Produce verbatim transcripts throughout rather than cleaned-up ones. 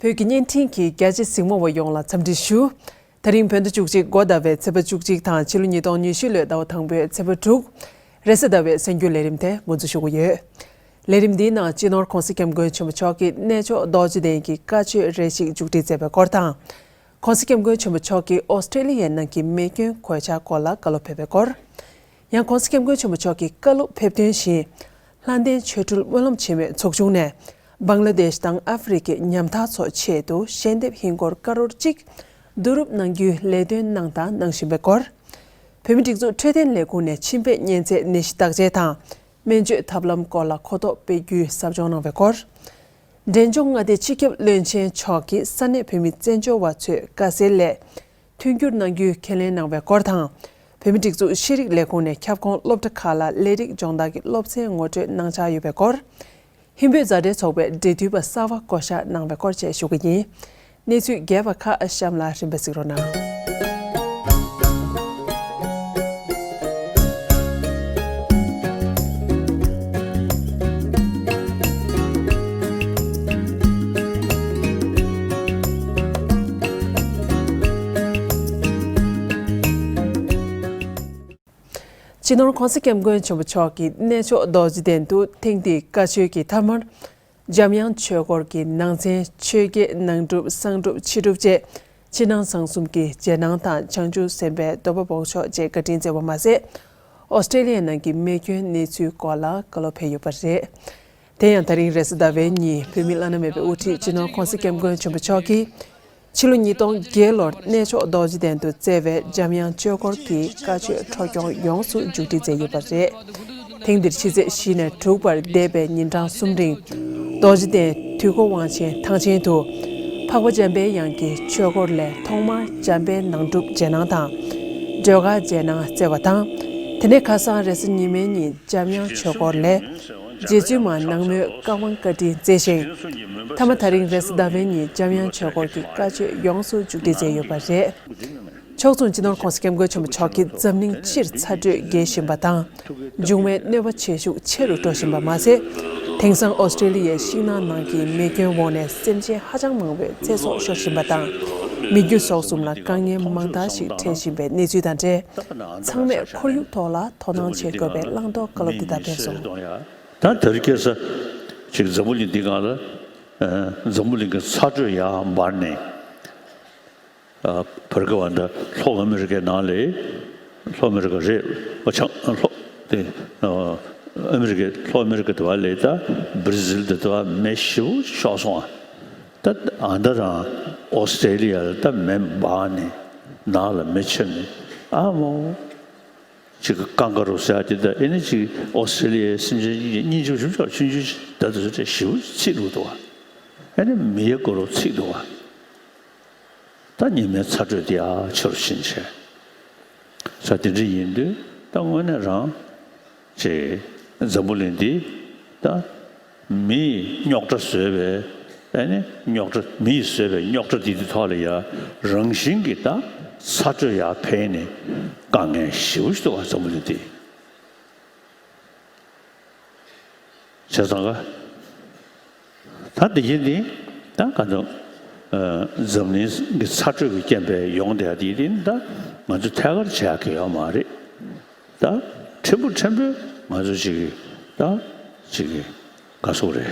བོད་ཀྱི་བརྙན་འཕྲིན་གྱི་རྒྱ་ཆེ་གཟིགས་མོ་བ་ཡོངས་ལ་འཚམས་འདྲི་ཞུ། དེ་རིང་བོད་ཟླ་བཅུ་གཅིག་འགོ་ཟླ་བའི་ཚེས་པ་བཅུ་གཅིག་དང་ཕྱི་ལོ་ཉིས་སྟོང་ཉི་ཤུ་ལོའི་ཟླ་བ་དང་པོའི་ཚེས་པ་དྲུག་རེས་གཟའ་ཟླ་བའི་གསར་འགྱུར་ལས་རིམ་དེ་འགོ་འཛུགས་ཞུ་གི་ཡོད། ལས་རིམ་འདིའི་ནང་སྤྱི་ནོར་༧གོང་ས་༧སྐྱབས་མགོན་ཆེན་པོ་མཆོག་གིས་གནས་མཆོག་རྡོ་རྗེ་གདན་གྱི་བཀའ་ཆོས་རེ་ཞིག་མཇུག་སྒྲིལ་མཛད་པའི་སྐོར་དང་། ༸གོང་ས་༧སྐྱབས་མགོན་ཆེན་པོ་མཆོག་གིས་ཨོ་སི་ཀྲེ་ལི་ཡའི་ནང་གི་མེ་སྐྱོན་གོད་ཆག་སྐོར་ལ་བཀའ་སློབ་ཕེབས་པའི་སྐོར། ཡང་༸གོང་ས་༧སྐྱབས་མགོན་ཆེན་པོ་མཆོག་གི་བཀའ་སློབ་ཕེབས་དོན་བཞིན། ལྷ་ལྡན་ཆོ་འཕྲུལ་སྨོན་ལམ་ཆེན་མོའི་ཚོགས་ཆུང་ནས་བང་ལ་དེཤ་དང་ཨ་ཧྥེ་རི་ཁའི་ཉམ་ཐག་ཚོའི་ཆེད་དུ་ཞལ་འདེབས་ཧིན་སྒོར་ཀ་རོར་གཅིག་བསྡུ་རུབ་གནང་རྒྱུའི་ལས་དོན་གནང་དང་གནང་བཞིན་པའི་སྐོར། བོད་མིའི་སྒྲིག་འཛུགས་འཕྲོད་བསྟེན་ལས་ཁུངས་ནས་མཆིན་པའི་གཉན་ཚད་ནད་གཞི་བརྟག་དཔྱད་དང་སྨན་བཅོས་ཐབས་ལམ་སྐོར་ལ་གོ་རྟོགས་སྤེལ་རྒྱུའི་ཟབ་སྦྱོང་གནང་བའི་སྐོར། འབྲས་ལྗོངས་མངའ་སྡེའི་སྤྱི་ཁྱབ་བློན་ཆེན་མཆོག་གིས་ས་གནས་བོད་མི་བཙན་བྱོལ་བ་ཚོས་དཀའ་སེལ་སླད། མཐུན་འགྱུར་གནང་རྒྱུའི་ཁས་ལེན་གནང་བའི་སྐོར་དང་། བོད་མིའི་སྒྲིག་འཛུགས་ཤེས་རིག་ལས་ཁུངས་ནས་ཁྱབ་ཁོངས་སློབ་གྲྭ་ཁག་ལ་ལས་རིགས་སྦྱོང་བརྡར་གྱི་སློབ་ཚན་ངོ་སྤྲོད་གནང་འཆར་ཡོད་པའི་སྐོར། ཧིན་བོད་མཛའ་འབྲེལ་ཚོགས་པའི་འབྲེལ་མཐུད་པ་གསར་པ་བསྐོ་གཞག་གནང་བའི་སྐོར་བཅས་ཞུ་གི་ཡིན། གནས་ཚུལ་རྒྱས་པ་ཁག་གཤམ་ལ་རིམ་པས་གཟིགས་རོགས་གནང་། སྤྱི་ནོར་༸གོང་ས་༸སྐྱབས་མགོན་ཆེན་པོ་མཆོག་གིས་གནས་མཆོག་རྡོ་རྗེ་གདན་དུ་ཐེངས་འདིའི་བཀའ་ཆོས་ཀྱི་མཐའ་མར། འཇམ་དབྱངས་ཆོས་སྐོར་གྱི་ནང་ཚན་ཆོས་བརྒྱད་ནང་སྒྲུབ་གསང་སྒྲུབ་ཕྱི་སྒྲུབ་བཅས་ཕྱི་ནང་གསང་གསུམ་གྱི་རྗེས་གནང་དང་བྱང་ཆུབ་སེམས་དཔའི་སྡོམ་པ་འབོགས་ཆོག་བཅས་བཀའ་དྲིན་སྩལ་བ་མ་ཟད། ཨོ་སི་ཀྲེ་ལི་ཡའི་ནང་གི་མེ་སྐྱོན་གནས་ཚུལ་སྐོར་ལ་བཀའ་སློབ་ཕེབས་ཡོད་པ་རེད། དེ་ཡང་ད་རིང་རེས་གཟའ་ཟླ་བའི་ཉིན་བོད་མི་བླ་ན་མེད་པའི་དབུ་ཁྲིད་སྤྱི་ནོར་༸གོང་ས་༸སྐྱབས་མགོན་ཆེན་པོ་མཆོག་གིས། ཕྱི་ལོ་ཉིས་སྟོང་བརྒྱད་ལོར་གནས་མཆོག་རྡོ་རྗེ་གདན་དུ་བསྩལ་བའི་འཇམ་དབྱངས་ཆོས་སྐོར་གྱི་བཀའ་ཆོས་འཕྲོ་སྐྱོང་ཡོངས་སུ་མཇུག་སྒྲིལ་མཛད་ཡོད་པ་རེད། ཐེངས་འདིར་ཕྱི་ཚེས་བཞི་ནས་དྲུག་བར་འདས་པའི་ཉིན་གྲངས་གསུམ་རིང་། རྡོ་རྗེ་གདན་དུས་འཁོར་དབང་ཆེན་ཐང་ཆེན་དུ། འཕགས་པ་འཇམ་པའི་དབྱངས་ཀྱི་ཆོས་སྐོར་ལས་ཐོག་མར་འཇམ་དཔལ་ནང་སྒྲུབ་རྗེས་གནང་དང་། སྒྲོལ་དཀར་རྗེས་གནང་བསྩལ་བ་དང་། དེ་ནས་ཁ་སང་རེས་གཟའ་ཉི་མའི་ཉིན་འཇམ་དབྱངས་ཆོས་སྐོར་ལས། རྗེ་བཙུན་མ་ནག་མོའི་བཀའ་དབང་བཀའ་དྲིན་བསྩལ་ཞིང་། མཐའ་མ་ད་རིང་རེས་གཟའ་ཟླ་བའི་ཉིན་འཇམ་དབྱངས་ཆོས་སྐོར་གྱི་བཀའ་ཆོས་ཡོངས་སུ་མཇུག་སྒྲིལ་མཛད་ཡོད་པ་རེད། ཕྱོགས་མཚུངས་སྤྱི་ནོར་༸གོང་ས་༸སྐྱབས་མགོན་ཆེན་པོ་མཆོག་གིས་འཛམ་གླིང་སྤྱིར་ཚ་དྲོད་རྒྱས་བཞིན་པ་དང་། འབྱུང་བའི་གནོད་པ་བྱེད་ཤུགས་ཆེ་རུ་འགྲོ་བཞིན་པ་མ་ཟད། དེང་སང་ཨོ་སི་ཀྲེ་ལི་ཡའི་ཤིང་ནགས་ནང་གི་མེ་སྐྱོན་འོག་ནས་སེམས་ཅན་ཧ་ཅང་མང་པོའི་ཚེ་སྲོག་ཤོར་བཞིན་པ་དང་། མི་རྒྱུ་ཟོག་གསུམ་ལ་དཀའ་ངལ་མང་དག་ཞིག་འཕྲད་བཞིན་པའི་གནས་ཚུལ་དང་འབྲེལ། ཚང་མས་ཁོར་ཡུག་ཐོག་ལ་དོ་སྣང་བྱེད་དགོས་པའི་བླང་དོར་བཀའ་སློབ་འདི་ལྟར་ཕེབས་སོང་། ད་དེ་རིང་ཁ་སང་ཅིག་འཛམ་བུ་གླིང་འདི་སྒང་ལ་ཨ་འཛམ་བུ་གླིང་གི་ཚ་དྲོད་ཡར་འབར་ནས། ཨ་བར་སྐབས་ད་ལྷོ་ཨ་མི་རི་ཀའི་ནང་ལ་ལྷོ་ཨ་མི་རི་ཀ་རེད། ཨ་ཆང་ལྷོ་དེ་ཨ་ཨ་མི་རི་ཀའི་ལྷོ་ཨ་མི་རི་ཀ་དེ་བ་ལ་ད་བྷི་ར་ཟིལ་དེ་དེ་བ་མེ་ཞེ་པོ་ཤོར་སོང་ཨ། ད་ཨ་མདོ་དང་ཨོ་སི་ཀྲེ་ལི་ཡ་ལ་ད་མེ་འབར་ནས་ནང་ལ་མེ་མཆེད་ནས་ཨ་མོ། ཅིག་ཀང་ཀ་རུ་ཟེར་ཡ་དེ་ད་ཨེ་ནི་ཅིག་ཨོ་སི་ཀྲེ་ལི་ཡའི་སེམས་ཅན་སྙིང་རྗེ་ཞུ་ཆོག་ཆུང་ཆུང་ད་དུ་ཞེ་པོ་ཚིག་འདུག་ད། ཨེ་ནི་མི་ཡི་གུ་རུ་ཚིག་འདུག་བ། ད་ཉི་མའི་ཚ་དྲོད་དེ་ཡར་ཆེ་རུ་ཕྱིན་བྱས། ས་དེ་འདྲ་ཡིན་དུས་ད་དངོས་གནས་རང་ཅིག་འཛམ་བུ་གླིང་འདི་ད། མིས་རྙོག་དྲ་བཟོས་པའི་ཨ་ནི་རྙོག་དྲ་མིས་བཟོས་པའི་རྙོག་དྲ་འདི་དེ་ཐོག་ལ་ཡ་རང་བཞིན་གྱིས་ད་ཚ་དྲོད་ཡར་འཕེལ་ནས་དཀའ་ངལ་ཞེ་པོ་ཞིག་འདུག་བ་འཛམ་བུ་གླིང་འདི། བྱས་ཙང་ཀ་ད་འདི་གི་འདི་ད་ག་ཚོད་འཛམ་གླིང་གི་ཚ་དྲོད་ཀྱི་རྐྱེན་པས་ཡོང་བསྡད་ཡ་འདི་འདི་ད་ང་ཚོ་ཐད་ཀར་བྱེད་ཡ་གི་ཡོད་མ་རེད། ད་ཕྲན་བུ་ཕྲན་བུ་ང་ཚོ་ཅིག་གིས་ད་ཅིག་གིས་ག་སོག་རེད་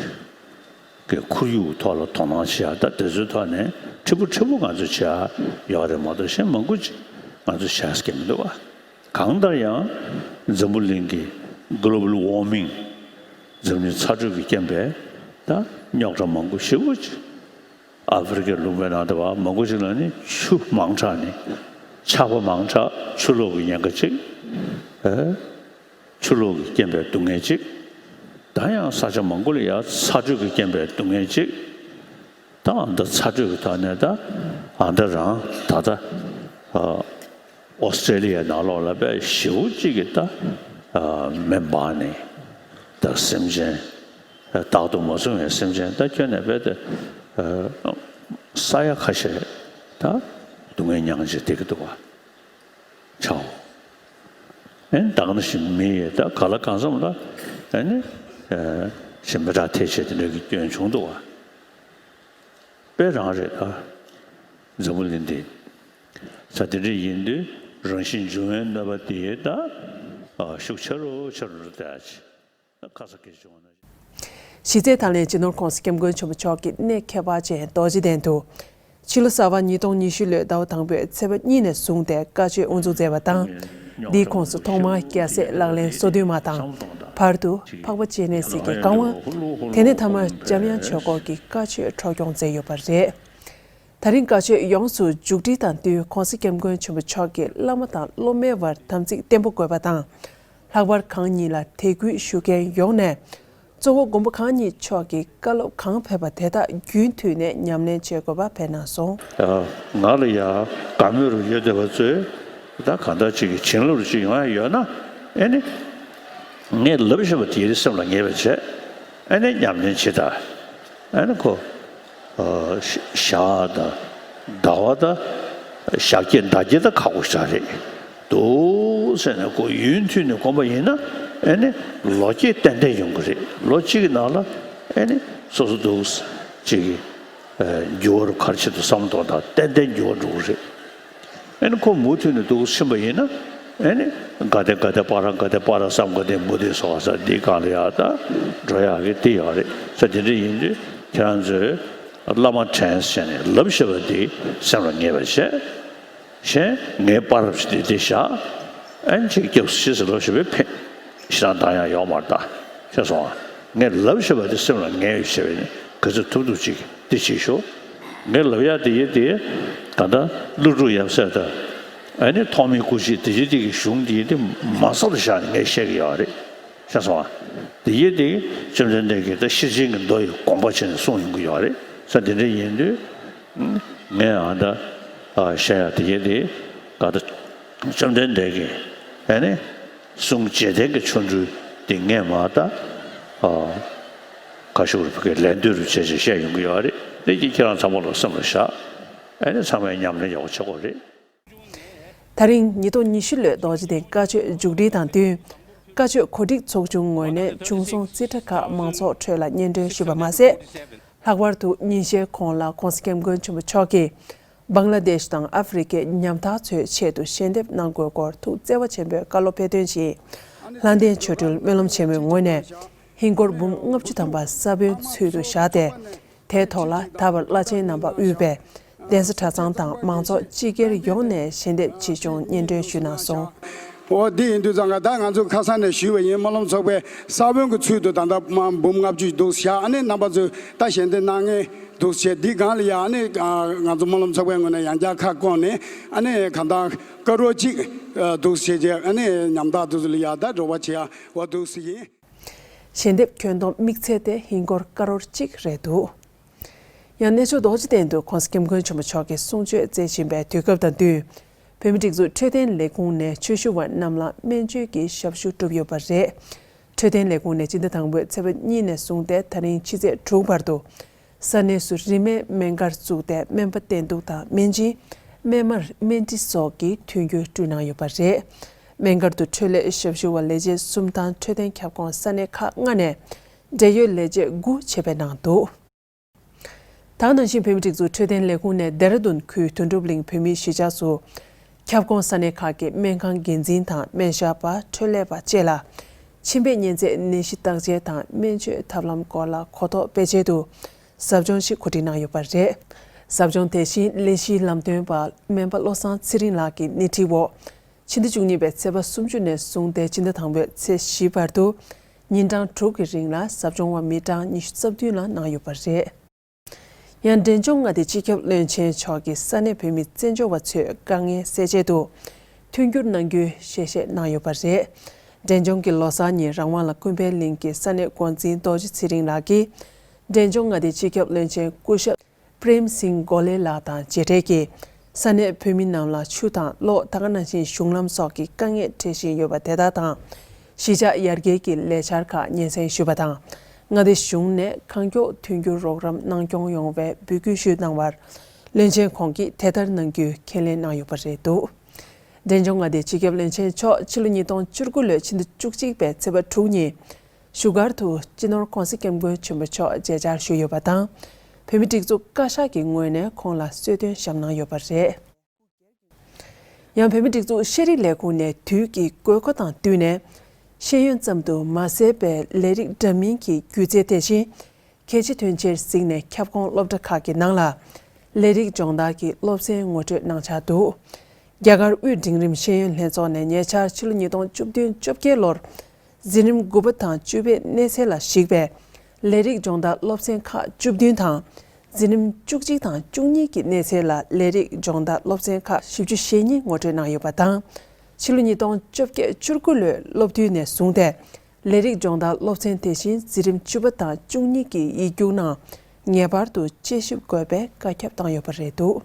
གི་ཁོར་ཡུག་ཐོག་ལ་དོ་སྣང་བྱེད་ཡ་ད་དེ་ཚོའི་ཐོག་ནས་ཕྲན་བུ་ཕྲན་བུ་ང་ཚོ་བྱེད་ཡ་ཡོད་རེད་མ་གཏོགས་གཞན་མང་པོ་ཅིག་ང་ཚོ་བྱེད་ཡ་མི་འདུག་བ། གང་ལྟར་ཡང་འཛམ་བུ་གླིང་གི་གོ་ལོ་བལ་ཝོར་མིང་འཛམ་གླིང་ཚ་དྲོད་ཀྱི་རྐྱེན་པས་ད་རྙོག་དྲ་མང་པོ་ཞེ་པོ་ཅིག་ཨ་ཧྥེ་རི་ཁའི་ལུང་པའི་ནང་དུ་བ་མང་པོ་ཞིག་ལ་ནི་ཆུ་མང་དྲགས་ནས་ཆར་པ་མང་དྲགས་ཆུ་ལོག་གི་ཉེན་ཁ་ཅིག་ཨེ། ཆུ་ལོག་གི་རྐྱེན་པས་སྡུག་བསྔལ་ཅིག་ད་ཡང་ས་ཆ་མང་པོ་ལ་ཡང་ཚ་དྲོད་ཀྱི་རྐྱེན་པས་སྡུག་བསྔལ་ཅིག་ད་ཨ་མདོ་ཚ་དྲོད་ཀྱི་ཐོག་ནས་ད་ཨ་མདོ་རང་ད་ལྟ་ཨ་ཨོ་སི་ཀྲེ་ལི་ཡའི་ནང་ལོགས་ལ་དཔེ་ཞེ་པོ་ཅིག་གི་ད་ཨ་མེ་འབར་ནས་ད་སེམས་ཅན། བདག་ཏུ་མ་བཟུང་བའི་སེམས་ཅན་ད་ཁྱོན་ནས་རྦད་དེ་ས་ཡ་ཁ་ཤས་ད་སྡུག་བསྔལ་མྱངས་བྱས་བསྡད་ཀྱི་འདུག་བ། ཆའོ། ཨེ་ད་ག་ནང་བཞིན་མི་ཡི་ད་ག་ལ་གང་འཚམ་ལ་ཨེ་ནི་ཞེ་མི་དྲག་ཐལ་ཆེ་དེ་འདྲ་གི་སྐྱོན་བྱུང་འདུག་བ། དཔེ་རང་རེད་ད། འཛམ་བུ་གླིང་འདི། ས་དེ་འདྲ་ཡིན་དུས་རང་བཞིན་འབྱུང་བའི་གནོད་པ་དེ་ད། ཨ་ཤུགས་ཆེ་རུ་ཆེ་རུ་འགྲོ་བསྡད་ཡ་ཅིག་ཁ་ས་སྐད་བྱུང་བ་ན། གཞི་རྩའི་ཐང་ལྷན་སྤྱི་ནོར་༸གོང་ས་༸སྐྱབས་མགོན་ཆེན་པོ་མཆོག་གིས་གནས་ཁྱད་པར་ཅན་རྡོ་རྗེ་གདན་དུ། ཕྱི་ལོ་གསར་པ་ཉིས་སྟོང་ཉི་ཤུ་ལོའི་ཟླ་བ་དང་པོའི་ཚེས་པ་གཉིས་ནས་བཟུང་སྟེ་བཀའ་ཆོས་དབུ་འཛུགས་མཛད་པ་དང་། འདིའི་ཁོངས་སུ་ཐོག་མར་རྒྱལ་སྲས་ལག་ལེན་སོ་བདུན་མ་དང་། བར་དུ་འཕགས་པ་སྤྱན་རས་གཟིགས་ཀྱི་བཀའ་དབང་། དེ་ནས་མཐའ་མར་འཇམ་དབྱངས་ཆོས་སྐོར་གྱི་བཀའ་ཆོས་འཕྲོ་སྐྱོང་མཛད་ཡོད་པ་རེད། ད་རིང་བཀའ་ཆོས་ཡོངས་སུ་མཇུག་སྒྲིལ་དང་བསྟུན་༸གོང་ས་༸སྐྱབས་མགོན་ཆེན་པོ་མཆོག་གིས་བླ་མ་དང་སློབ་མའི་བར་དམ་ཚིག་བརྟན་པོ་དགོས་པ་དང་། ལྷག་པར་གང་ཉིད་ལ་དད་གུས་ཞུ་མཁན་ཡོངས་ནས། གཙོ་བོ་མགོན་པོ་གང་ཉིད་མཆོག་གི་བཀའ་སློབ་གང་ཕེབས་པ་དེ་དག་རྒྱུན་མཐུད་ནས་ཉམས་ལེན་བྱེད་དགོས་པ་ཕེབས་གནང་སོང་། ང་ལ་ཡ་དགའ་མོས་རུ་ཡོད་བསྡད་པ་ཚོས་ད་གང་ལྟར་ཅིག་གི་བྱིན་རླབས་རུ་ཅིག་ཡོང་ཡ་ཡོད་ན། ཨེ་ནི་ངས་ལབ་བཞིན་པ་དེ་སེམས་ལ་ངེས་པ་བྱས། ཨེ་ནི་ཉམས་ལེན་བྱེད་ད། ཨེ་ནི་ཁོ། ཞག་དང་ཟླ་བ་དང་ཞག་བརྒྱད་ཟླ་བརྒྱད་དང་ཁག་པོ་ཞིག་རེད་འདུག་ཟེར་ནས་ཁོ་ཡུན་མཐུད་ནས་གོམས་པ་ཡིན་ན། ཨེ་ནི་ལོ་བརྒྱད་ཏན་ཏན་ཡོང་གི་རེད། ལོ་གཅིག་གི་ནང་ལ་ཨེ་ནི་སོ་སོ་འདུག་ཅིག་གི་འགྱུར་བ་རུ་ག་རེ་བྱེད་དུ་བསམ་བློ་གཏོང་དང་ཏན་ཏན་འགྱུར་བ་འགྲོ་གི་རེད། ཨེ་ནི་ཁོ་མུ་མཐུད་ནས་འདུག་ཕྱིན་པ་ཡིན་ན། ཨེ་ནི་ག་དེ་ག་དེ་པ་ར་ག་དེ་པ་ར་བསམ་ག་དེ་མུ་དེ་སོགས་ས་འདི་གང་ལ་ཡག་ད་འགྲོ་ཡག་གི་དེ་ཡོད་རེད། ས་དེ་འདྲ་ཡིན་དུས་ཁྱེད་རང་ཚོས་བླ་མ་དྲན་བྱས་ནས་ལབ་བཞག་པ་དེ་སེམས་ལ་ངེས་པ་བྱས། གཞན་ངའི་པ་རབས་ཞིག་དེ་དེ་བཞག་ཨེ་ནི་ཅིག་སྐྱབས་སུ་མཆི་ཟེར་ལབ་བཞག་པའི་ཕན་ཞེ་དྲག་འདང་ཡག་ཡོད་མ་རེད་ད། ཤེས་སོང་ཨ། ངས་ལབ་བཞག་པ་དེ་སེམས་ལ་ངེས་ཡོད་བྱས་པས་ནི་ག་ཚོད་ཐུབ་ཐུབ་ཅིག་འདི་བྱེད་ཤོག་ངས་ལབ་ཡག་དེ་ཡིན་དེ། ད་ལྟ་ཀླུ་སྒྲུབ་ཡབ་སྲས་དང་། ཨ་ནི་ཐོགས་མེད་སྐུ་མཆེད་དེ་ཅི་དེ་གི་གཞུང་དེ་ཡིན་དེ་མ་ཟབ་ཏུ་བཞག་ནས་ངས་བཤད་གི་ཡོད་རེད། ཤེས་སོང་ཨ། དེ་ཡིན་དེ་བཅོམ་ལྡན་འདས་ཀྱིས་ད་ཤེར་ཕྱིན་གྱི་མདོ་ཡི་དགོངས་པ་བྱས་ནས་གསུངས་ཡོང་གི་ཡོད་རེད། ས་དེ་འདྲ་ཡིན་དུས། ངས་ཨ་ད་བཤད་ཡག་དེ་ཡིན་དེ། ག་ད་བཅོམ་ལྡན་འདས་ཀྱིས་ཨ་ནི། གསུང་རྗེས་དྲན་གྱི་ཆོ་འཕྲུལ་འདི་ངས་མ་ད། ཨ། ཁ་ཤུགས་རུ་ཕ་གིར་ལན་ལྡོན་རུ་བྱས་བྱས་བཤད་ཡོང་གི་ཡོད་རེད། དེ་གྱིས་ཁྱེད་རང་ཚང་མ་ལ་སེམས་ལ་བཞག་ཨེ་ནི་ཚང་མས་ཉམས་ལེན་ཡག་པོ་བྱེད་དགོས་རེད། ད་རིང་ཉིས་སྟོང་ཉི་ཤུ་ལོའི་རྡོ་རྗེ་གདན་བཀའ་ཆོས་མཇུག་སྒྲིལ་དང་བསྟུན། བཀའ་ཆོས་གོ་སྒྲིག་ཚོགས་ཆུང་ངོས་ནས་ཆུང་སོང་རྩིས་ཁྲ་ཁག་མང་ཚོགས་ཁྲོད་ལ་སྙན་སྒྲོན་ཞུས་པ་མ་ཟད། ལྷག་པར་དུ་ཉིན་ཤས་གོང་ལ་༸གོང་ས་༸སྐྱབས་མགོན་ཆེན་པོ་མཆོག་གིས། བང་ལ་དེཤ་དང་ཨ་ཧྥེ་རི་ཁའི་ཉམ་ཐག་ཚོའི་ཆེད་དུ་ཞལ་འདེབས་གནང་དགོས་སྐོར་ཐུགས་བརྩེ་བ་ཆེན་པོས་བཀའ་སློབ་ཕེབས་དོན་ཞིག་ལྷ་ལྡན་ཆོ་འཕྲུལ་སྨོན་ལམ་ཆེན་མོའི་ངོས་ནས་ཧིན་སྒོར་འབུམ་ལྔ་བཅུ་ཐམ་པ་ས་བོན་ཚུལ་དུ་བཞག་སྟེ། དེའི་ཐོག་ལ་ད་བར་བླ་ཆེན་རྣམ་པ་དབུས་པའི་གདན་ས་གྲྭ་ཚང་དང་མང་ཚོགས་སྤྱི་སྒེར་ཡོངས་ནས་ཞལ་འདེབས་ཆེ་ཆུང་སྙན་སྒྲོན་ཞུས་གནང་སོང་། འོ་འདི་ཡིན་དུས་ཙང་ཀ་ད་ང་ཚོ་ཁ་སང་ནས་ཞུས་པ་ཡིན། སྨོན་ལམ་ཚོགས་པའི་ས་བོན་གྱི་ཚུལ་དུ་ད་ལྟ་མ་འབུམ་ལྔ་བཅུ་འདུག་བཞག་ཨ་ནི་རྣམ་པ་ཚོས་ད་ཞལ་འདེབས་གནང་མཁན་འདུག་བྱས་འདི་སྒང་ལ་ཡ་ཨ་ནི་ང་ཚོ་སྨོན་ལམ་ཚོགས་པའི་ངོས་ནས་ཡང་བསྐྱར་ཁ་བསྐོངས་ནས་ཨ་ནི་གང་ལྟར་ཀ་རོར་གཅིག་འདུག་བྱས་རྗེས་ཨ་ནི་ཉམ་ཐག་འདུག་ལ་ཡ་ད་འགྲོ་བ་བྱེད་ཡ་འོ་འདུག་ཡིན། ཞལ་འདེབས་ཁྱོན་བསྡོམས་དམིགས་ཚད་དེ་ཧིན་སྒོར་ཀ་རོར་གཅིག་རེད་འདུག་ཡང་གནས་མཆོག་རྡོ་རྗེ་གདན་དུ་༸གོང་ས་༸སྐྱབས་མགོན་ཆེན་པོ་མཆོག་གིས་གསུང་ཆོས་སྩལ་བཞིན་པའི་དུས་སྐབས་དང་བསྟུན། བོད་མིའི་སྒྲིག་འཛུགས་འཕྲོད་བསྟེན་ལས་ཁུངས་ནས་ཆོས་ཞུ་བ་རྣམས་ལ་སྨན་བཅོས་ཀྱི་ཞབས་ཞུ་བསྒྲུབས་ཡོད་པ་རེད། འཕྲོད་བསྟེན་ལས་ཁུངས་ནས་སྤྱི་ཟླ་དང་པོའི་ཚེས་པ་གཉིས་ནས་བཟུང་སྟེ་ད་རིང་ཕྱི་ཚེས་དྲུག་བར་དུ། ས་གནས་སུ་རིན་མེད་སྨན་སྒར་བཙུགས་ཏེ་སྨན་པ་བསྟེན་གཏུག་དང་སྨན་སྦྱིན། སྨན་མར་སྨན་དཀྲིས་སོགས་ཀྱི་མཐུན་འགྱུར་བསྐྲུན་གནང་ཡོད་པ་རེད། སྨན་སྒར་དུ་འཕྲོད་ལས་ཞབས་ཞུ་བ་ལས་བྱེད་གསུམ་དང་འཕྲོད་བསྟེན་ཁྱབ་ཁོངས་ས་གནས་ཁག་ལྔ་ནས་འབྲེལ་ཡོད་ལས་བྱེད་དགུ་ཆེད་ཕེབས་གནང་འདུག་ད་ག་ནང་བཞིན་བོད་མིའི་སྒྲིག་འཛུགས་འཕྲོད་བསྟེན་ལས་ཁུངས་ནས་ལྡེ་ར་ལྡུན་ཁུལ་དོན་གྲུབ་གླིང་བོད་མིའི་གཞིས་ཆགས་སུ། ཁྱབ་ཁོངས་ས་གནས་ཁག་གི་སྨན་ཁང་འགན་འཛིན་དང་སྨན་ཞབས་པ་འཕྲོད་ལས་པ་བཅས་ལ། མཆིན་པའི་གཉན་ཚད་ནད་གཞི་བརྟག་དཔྱད་དང་སྨན་བཅོས་ཐབས་ལམ་སྐོར་ལ་གོ་རྟོགས་སྤེལ་ཆེད་དུ། ཟབ་སྦྱོང་ཞིག་གོ་སྒྲིག་གནང་ཡོད་པ་རེད། ཟབ་སྦྱོང་དེ་བཞིན་ལས་གཞིའི་ལམ་སྟོན་པ་སྨན་པ་བློ་བཟང་ཚེ་རིང་ལགས་ཀྱི་སྣེ་ཁྲིད་འོག་ཕྱི་ཟླ་བཅུ་གཉིས་པའི་ཚེས་པ་སུམ་ཅུ་ནས་བཟུང་སྟེ་སྤྱི་ཟླ་དང་པོའི་ཚེས་བཞི་བར་དུ་ཉིན་གྲངས་དྲུག་གི་རིང་ལ་ཟབ་སྦྱོང་བ་མི་གྲངས་ཉི་ཤུ་རྩ་བདུན་ལ་གནང་ཡོད་པ་རེད། ཡང་འབྲས་ལྗོངས་མངའ་སྡེའི་སྤྱི་ཁྱབ་བློན་ཆེན་མཆོག་གིས་ས་གནས་བོད་མི་བཙན་བྱོལ་བ་ཚོའི་དཀའ་ངལ་སེལ་ཆེད་དུ་མཐུན་འགྱུར་གནང་རྒྱུའི་ཞལ་བཞེས་གནང་ཡོད་པ་རེད། འབྲས་ལྗོངས་ཀྱི་ལོ་གསར་ཉིན་རང་དབང་ལ་ཀུན་ཕན་གླིང་གི་ས་གནས་འགོ་འཛིན་རྡོ་རྗེ་ཚེ་རིང་ལགས་ཀྱིས་འབྲས་ལྗོངས་མངའ་སྡེའི་སྤྱི་ཁྱབ་བློན་ཆེན་སྐུ་ཞབས་པྲེམ་སིང་གོ་ལེ་ལགས་དང་མཇལ་འཕྲད་ཀྱིས། ས་གནས་བོད་མི་རྣམས་ལ་ཆུ་དང་གློག་ད་ག་ནང་བཞིན་གཞུང་ལམ་སོགས་ཀྱི་དཀའ་ངལ་འཕྲད་བཞིན་ཡོད་པ་དེ་དག་དང་། གཞིས་ཆགས་ཡར་རྒྱས་ཀྱི་ལས་འཆར་ཁག་སྙན་སེང་ཞུས་པ་དང་། མངའ་སྡེ་གཞུང་ནས་གང་མགྱོགས་མཐུན་འགྱུར་རོགས་རམ་གནང་སྐྱོང་ཡོང་བའི་འབོད་སྐུལ་ཞུས་གནང་བར། བློན་ཆེན་ཁོང་གིས་དེ་ལྟར་གནང་རྒྱུའི་ཁས་ལེན་གནང་ཡོད་པ་རེད་འདུག་འབྲས་ལྗོངས་མངའ་སྡེའི་སྤྱི་ཁྱབ་བློན་ཆེན་མཆོག་ཕྱི་ལོ་ཉིས་སྟོང་བཅུ་དགུ་ལོའི་ཕྱི་ཟླ་བཅུ་གཅིག་པའི་ཚེས་པ་དྲུག་ཉིན། བཞུགས་སྒར་དུ་སྤྱི་ནོར་༸གོང་ས་༸སྐྱབས་མགོན་ཆེན་པོ་མཆོག་མཇལ་བཅར་ཞུས་ཡོད་པ་དང་། བོད་མིའི་སྒྲིག་འཛུགས་བཀའ་ཤག་གི་ངོས་ནས་ཁོང་ལ་གསོལ་སྟོན་ཞབས་གནང་ཡོད་པ་རེད། ཡང་བོད་མིའི་སྒྲིག་འཛུགས་ཤེས་རིག་ལས་ཁུངས་ནས་དུས་ཀྱི་དགོས་མཁོ་དང་བསྟུན་ནས། ཤེས་ཡོན་ཙམ་དུ་མ་ཟད་པའི་ལས་རིགས་འདྲ་མིན་གྱི་སྒྱུ་རྩལ་དེ་བཞིན། གལ་ཆེ་དོན་ཆེར་གཟིགས་ནས་ཁྱབ་ཁོངས་སློབ་གྲྭ་ཁག་གི་ནང་ལ་ལས་རིགས་སྦྱོང་བརྡར་གྱི་སློབ་ཚན་ངོ་སྤྲོད་གནང་འཆར་འདུག་རྒྱ་གར་དབུས་འབྲིང་རིམ་ཤེས་ཡོན་ལྷན་ཚོགས་ནས་ཉེ་ཆར་ཕྱི་ལོ་ཉིས་སྟོང་བཅུ་བདུན་བཅོ་བརྒྱད་ལོར་འཛིན་རིམ་དགུ་པ་དང་བཅུ་པའི་གནས་ཚད་ལ་གཞིགས་པའི་ལས་རིགས་སྦྱོང་བརྡར་སློབ་ཚན་ཁག་བཅུ་བདུན་དང་། འཛིན་རིམ་བཅུ་གཅིག་དང་བཅུ་གཉིས་ཀྱི་གནས་ཚད་ལ་ལས་རིགས་སྦྱོང་བརྡར་སློབ་ཚན་ཁག་བཞི་བཅུ་ཞེ་གཉིས་ངོ་སྤྲོད་གནང་ཡོད་པ་དང་། ཕྱི་ལོ་ཉིས་སྟོང་བཅོ་བརྒྱད་བཅུ་དགུ་ལོའི་སློབ་དུས་ནས་བཟུང་སྟེ། ལས་རིགས་སྦྱོང་བརྡར་སློབ་ཚན་དེ་བཞིན་འཛིན་རིམ་བཅུ་པ་དང་བཅུ་གཉིས་ཀྱི་ཡིག་རྒྱུགས་ནང་ངེས་པར་དུ་དཔྱད་ཞིབ་དགོས་པའི་བཀའ་ཁྱབ་བཏང་ཡོད་པ་རེད་འདུག་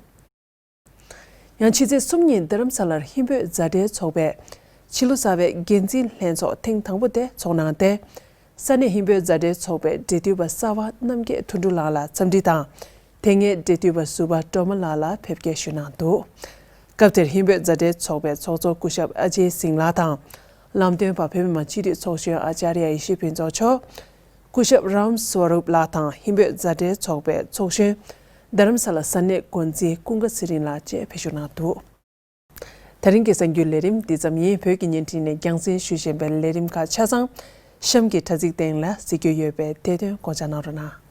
ཡང་ཕྱི་ཚེས་གསུམ་ཉིན་རྡ་རམ་ས་ལར་ཧིན་བོད་མཛའ་འབྲེལ་ཚོགས་པའི་ཕྱི་ལོ་གསར་པའི་འགན་འཛིན་ལྷན་ཚོགས་ཐེངས་དང་པོ་དེ་ཚོགས་གནང་སྟེ། ས་གནས་ཧིན་བོད་མཛའ་འབྲེལ་ཚོགས་པའི་འབྲེལ་མཐུད་པ་གསར་པ་རྣམ་རྒྱལ་དོན་གྲུབ་ལགས་ལ་འཚམས་འདྲི་དང་། དེ་སྔའི་འབྲེལ་མཐུད་པ་ཟུར་པ་སྒྲོལ་མ་ལགས་ལ་ཕེབས་སྐྱེལ་ཞུས་གནང་འདུག་སྐབས་དེར་ཧིན་བོད་མཛའ་འབྲེལ་ཚོགས་པའི་ཚོགས་གཙོ་སྐུ་ཞབས་ཨ་ཇེ་སིང་ལགས་དང་། ལམ་སྟོན་པ་བོད་མི་མང་སྤྱི་འཐུས་ཚོགས་གཞོན་ཨ་ཅཱརྱ་ཡེ་ཤེས་ཕུན་ཚོགས་མཆོག་སྐུ་ཞབས་རམ་སྭ་རུབ་ལགས་དང་ཧིན་བོད་མཛའ་འབྲེལ་ཚོགས་པའི་ཚོགས་གཞོན། རྡ་རམ་ས་ལ་ས་གནས་འགོ་འཛིན་ཀུན་དགའ་ཚེ་རིང་ལགས་བཅས་ཕེབས་ཞུགས་གནང་འདུག་དེ་རིང་གི་གསར་འགྱུར་ལས་རིམ་འདི་ཙམ་ཡིན། བོད་ཀྱི་བརྙན་འཕྲིན་ནས་རྒྱང་སྲིང་ཞུ་བཞིན་པའི་ལས་རིམ་ཁག་ཆ་ཚང་གཤམ་གྱི་དྲ་ཚིགས་སྟེང་ལ་གཟིགས་རྒྱུ་ཡོད་པས་དེ་དོན་སྐོང་བྱ་གནང་རོགས་གནང་།